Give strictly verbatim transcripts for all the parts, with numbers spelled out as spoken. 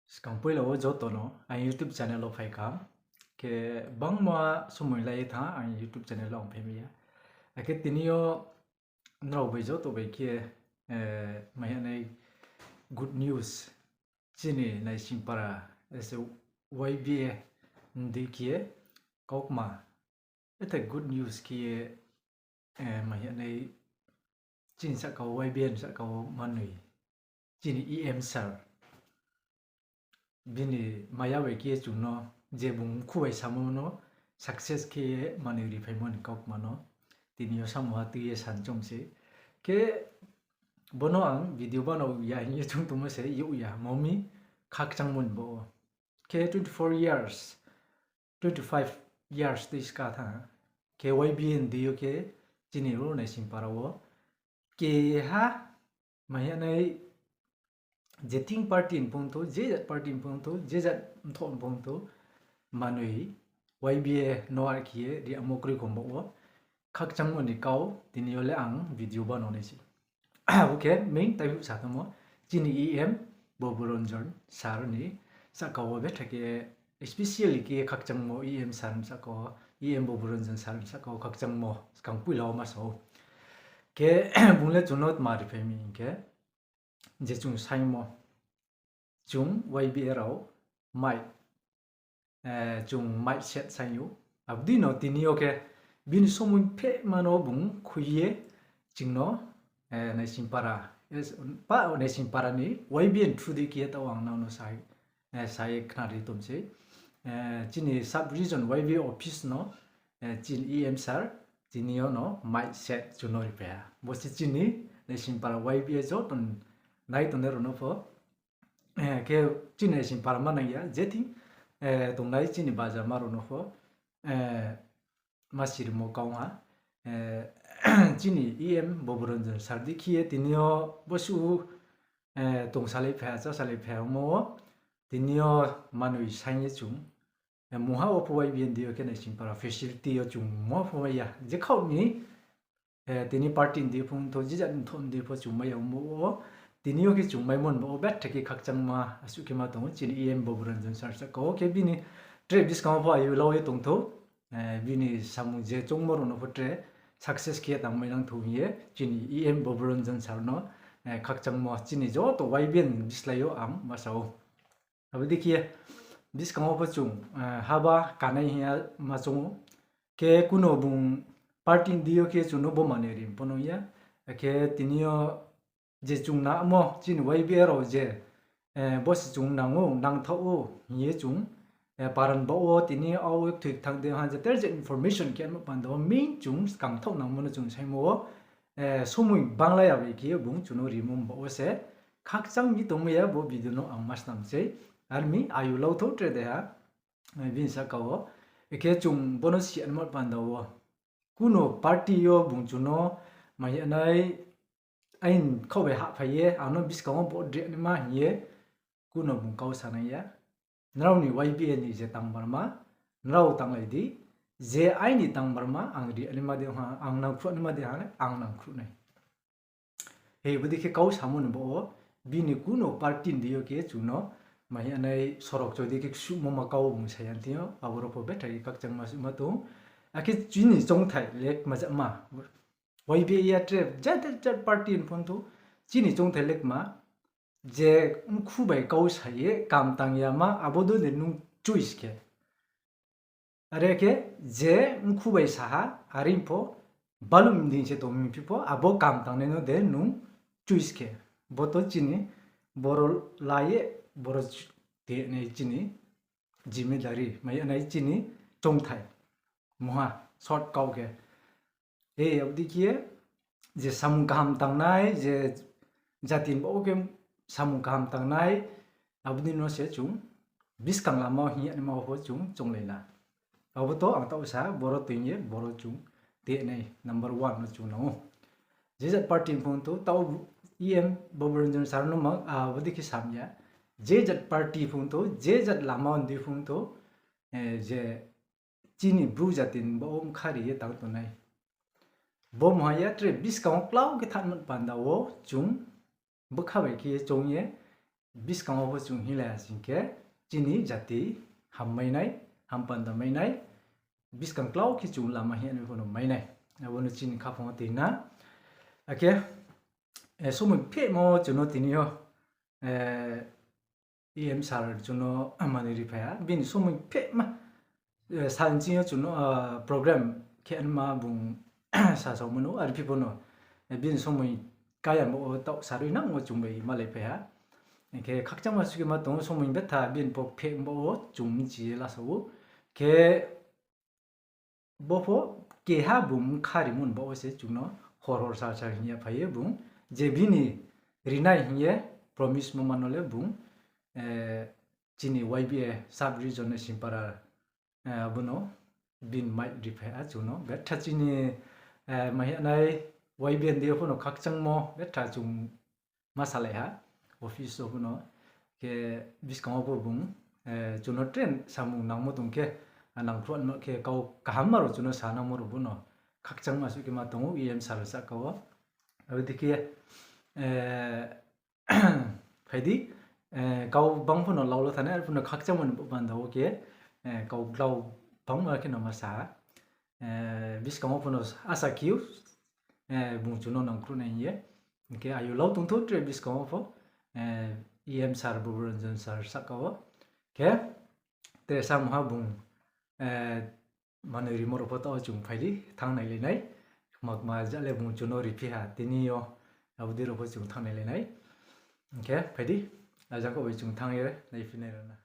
Skang poila wo joto no ang YouTube channel wo phai kha. Khe bangma somoi lai ye thanng ang YouTube channel wo ang phai mai ya. Akhe tini yo nrao bai joto bai khe, eh, mai ya nai good news. Chini Naisingpara, as a Y B A ni dei khe kaukma. Ethai good news khe, eh, mai ya nai chini sahka wo Y B A ni sahka wo manoi. Chini E M sir. Bini maya bai khe chung no je bung mkhu bai samo no success khe manoi riphaimo ni kaukma no tini yo samung ha tui ye sanchom se. Khe bo no ang video banao ya hing ye chung tongmo se youh ya, ma mi khakchangmo ni bo wo. Khe twenty four years, twenty five years tui ska thanng ha. Khe Y B A ni dei yo khe chini ro Naisingpara wo keha mai ya nai je thing party ni phung thou, je jat party ni phung thou, je jat mthoh ni phung thou, manoi Y B A no ar khe ye ri amo kroi khom bo wo. Khakchangmo ni kau tini yo le ang video banao nai se. Abo khe main taihu sa tongmo, chini E M Babu Ranjan sir ni sahka wo betha khe, especially khe khakchangmo E M sir ni sahka wo, E M Babu Ranjan sir ni sahka wo khakchangmo skang poila wo ma sa ou. Khe bung le chung no tma riphai mi hing khe, je chung saingmo, chung Y B A rao mai, eh, chung mai set saing ou. Abo dei no tini yo khe bini somoi phehma no bung khui ye chung no, eh, Naisingpara, eh, pa Naisingpara ni Y B A ni through dei khe ye taoh ang nang no sa, eh, sa ye khna ri tong se. Eh, chini sub region Y B A office no, eh, chini E M sir, tini yo no mai set chung no riphai ha. Bo se chini Naisingpara Y B A joto nai tongnai rao no pho, eh, khe chini Naisingpara ma nang ya, je thing, eh, tongnai chini bajama rao no pho, eh, ma sirimo kau ha, eh, chini E M Babu Ranjan sir dei khe ye tini yo bo suh, eh, tongsalai phai ha, chásalai phai ha ongmo wo, tini yo manoi saing ye chung, eh, mungha wo pho Y B A ni dei yo khe Naisingpara facility yo chung mo pho mai ya. Je khaoh ni, eh, tini party ni dei phung thou, je jat mthoh ni dei pho chung mai ya ongmo wo, tini yo khe chung maimo ni bo wo betha khe khakchangma asuh khe ma tong ou, chini E M Babu Ranjan sir sahka wo khe bini tre buskang wo pho ayu lau ye tong thou, eh, bini samung je choungmo rao no pho tre success khe tangmai nang thou hing ye, chini E M Babu Ranjan sir no, eh, khakchangmo chini joto Y B A ni bislái yo ang ma sa ou. Abo dei khe buskang wo pho chung, eh, haba kanai hing ye ma choung ou. Khe kuno bung party ni dei yo khe chung no bo manoi ri pho nung ya. Akhe tini yo je chung namo chini Y B A rao je, eh, bo se chung nang ou, nangthaoh ou hing ye chung, eh, paran baoh wo tini ao thoi thanng de ha je ter je information khe ma panda wo main chung skang thaoh nangmo no chung saingmo wo, eh, somoi banglai ya bai khe bung chung no rimo baoh wo se khakchang mi tongmai ya bo video no ang ma snam sei. Ar mi ayu lau thou tre de ha, eh, bini sahka wo. Akhe chung bo no si anmo panda wo kuno party yo bung chung no mai ya nai, aini khaoh bai hahphai ye ang no buskang wo bo ri naima hing ye kuno bung kau sa nai ya. Nrao ni Y B A ni je tangbarma, nrao tanglai di, je aini tangbarma ang ri naima dei ha, ang nangkhruh naima dei ha, ang nangkhruh nai. He, bo dei khe kau samo ni bo wo, bini kuno party ni dei yo khe chung no mai ya nai sorok choi dei khe ksuhmo ma kau bung sa ya thing yo, abo rao pho betha khe khakchangma suhma tong. Akhe chini choungthai le kma jama, Y B A ya tre jat jat party ni phung thou, chini choungthai le kma, je mkhu bai kau sa ye kam tang ya ma, abo do de nung choice khe. Are khe je mkhu bai sa ha, are pho baluh mding se tong mi phi pho, abo kam tangnai no de nung choice khe. Bo to chini boro la ye, boro te nai chini jimedari, mai ya nai chini choungthai. Mungha, short kau khe. E, abo dei khe, je samung kaham tangnai, je jati ni baoh wo khe samung kaham tangnai, abo dei no se chung buskang lama hing ye naima pho chung chounglai na. Abo to ang taoh sa, boro toing ye, boro chung te nai number one no chung nang ou. Je jat party ni phung thou, taoh E M Babu Ranjan sir no ma, abo dei khe sam ya. Je jat party phung thou, je jat lama ni dei phung thou, eh, je chini Bru jati ni baoh wo mkha ri ye tang tongnai. Bo mungha ya tre buskang wo klau khe thanngmo panda wo chung bkha bai khe ye choung ye, buskang wo pho chung hinglai ya sing khe, chini jati hammai nai, hampanda mai nai, buskang klau khe chung lama hing ye pho no mai nai. Abo no chini khaphang wo tui na. Akhe, eh, somoi phehmo chung no tini yo, eh, E M sir chung no manoi ri phai ha. Bini somoi phehma, eh, sal ching yo chung no, ah, program khe ma bung sasaomo no, arphi pho no, eh, bini somoi kaya bo wo taoh sarui nang wo chung bai malai phai ha. Hing khe khakchangma suh khe ma tong ou, somoi betha bini pho pheh bo wo chung mchi ye lasa ou. Khe bo pho keha bung kha rimo ni baoh wo se chung no hor hor sal sal hing ye phai ye bung, je bini rinai hing ye promise mo ma no le bung, eh, chini Y B A sub region ni Simpara, eh, abo no bini mai ri phai ha chung no. Betha chini, eh, mai ya nai Y B A ni deing yo pho no khakchangmo betha chung ma salai ha, office wo pho no. Khe buskang wo pho bung, eh, chung no train samung nangmo tong khe, ah, nangkhruh no khe kau kaham ma rao chung no sa nangmo rao pho no khakchangma suh khe ma tong ou E M sir sahka wo. Abo dei khe, eh, phai di, eh, kau bang pho no lau lo thanai, arphuh no khakchangma ni panda wo khe, eh, kau klau bangma khe no ma sa ha. Eh, buskang wo pho no asa khe ou, eh, bung chung no nangkhruh nai hing ye. Hing khe ayu lau tongthou tre buskang wo pho, eh, E M sir, Bubu Ranjan sir sahka wo. Khe, tre samung ha bung, eh, manoi rimo rao pho taoh chung phai di, thanng nailai nai. Kma kma ja le bung chung no riphi ha, tini yo, abo dei rao pho chung thanng nailai nai. Hing khe, phai di, ajang kho bai chung thanng ye, naiphi nai rao na.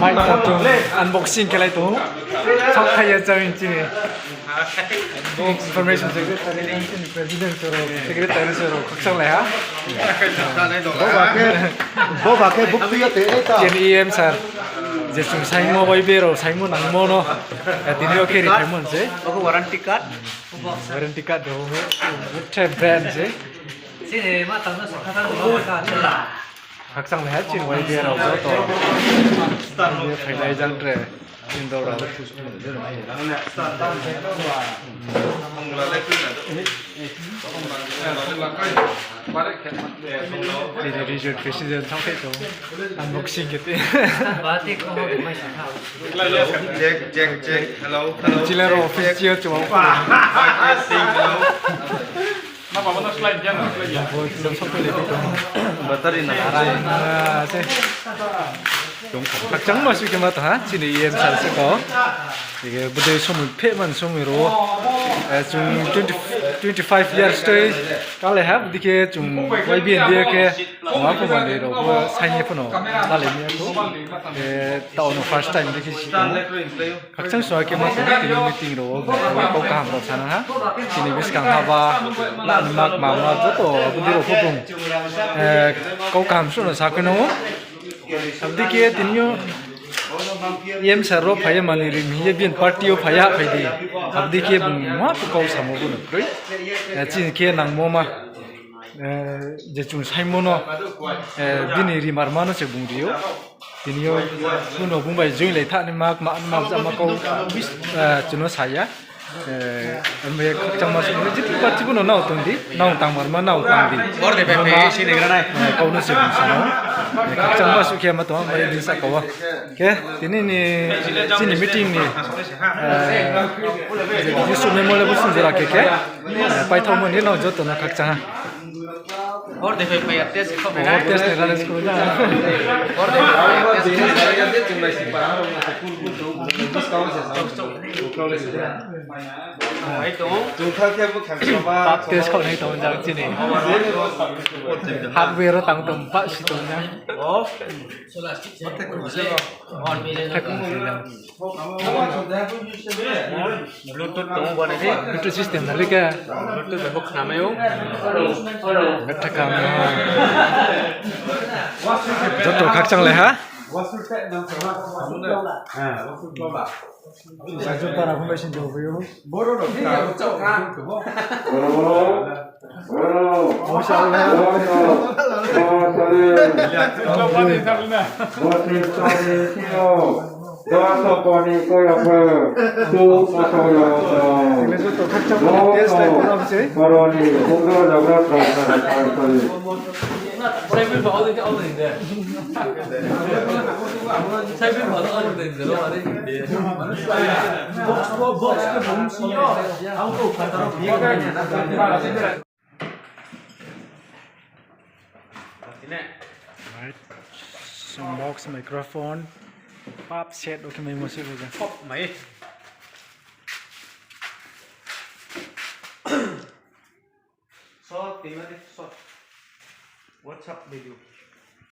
Mic tha tong, unboxing khelai tong. Sakthai ya chang chini. Information secretary, chini president sir rao, secretary sir rao, khakchang lai ha. Bo ba khe, bo ba khe, bo khe ya te, eh, ta. Chini E M sir. Je chung saingmo bai berao saingmo nangmo no, eh, tini yo khe ri phaimo se. Bo khe warranty card. Warranty card de, bo khe brand se. Chini ma tang no sa kha tang no sa. Khakchang le ha chini bai berao joto. Star no phailai jang tre. Indoor rao. Chini region president thanng phai tong. Unboxing khe te. Check, check, check. Hello, hello. Chile ro office yo chung. Hello. Bo chung sokphailai tong. Battery na harai. Ah, se. Khakchangma suh khe ma tong ha, chini E M sir se kau. Bodei somoi phehma ni somoi rao. Eh, chung twenty, twenty-five years toi kalai ha, bodei khe chung Y B A ni deing yo khe, ma pho manoi rao bo saing ye pho no, dalai ni ya kho. Eh, taoh no first time dei khe si tong ou. Khakchang sua khe ma tong, tini meeting rao wo bung kau kaham rao sana ha. Chini buskang ha ba, la ni mak ma ma joto, bodei rao pho bung, eh, kau kaham suh no sa khe no. Abodei khe tini yo E M sir rao phai ye manoi ri mi hing ye bini party yo phai ya phai di. Abodei khe bung ma pho kau samo bo no kroi. Eh, chini khe nangmo ma, eh, je chung saingmo no, eh, bini rimarma no se bung ri ou. Tini yo, kuno bung bai join lai thanng ni ma, ma, ma, ma kau, eh, chung no sa ya. Eh, ambe khakchangma suh ni jiti party bo no nao tong di, nao tangmarma nao tang di. Or de pe pe si ni gra nai. Eh, kau no se bung sa no. Eh, khakchangma suh khe ma tong, ambe din sa kau. Khe, tini ni, chini meeting ni, eh, je, je suh memo le bo sung jora khe khe, eh, paithao mo ni nao joto no khakchang ha. Hor de phai phai ya test kho phai na. Hor test ni rani school na. Hor de phai phai ya test kho phai na. Hai tong. Pap test kho nai tong jang chini. Hardware tang tong, pap si tong jang. Oh. Thakung si jang. Bluetooth tong bo nai di. Bluetooth system nai di khe. Bluetooth bai bo khna mai ou. Betha kam no. Joto khakchang lai ha. Saijo para phung bai sing tong phi ou. Joto khakchang ni test lai khe na se. Saibil ba, audio, audio de. Saibil ba, audio de, de, de. Box, box, box, box, yo. Ang ko kata ro. Right. Sound box, microphone, pap set, okay, mai mo se bo jang. Pop mai. Short, tingna di, short. WhatsApp video.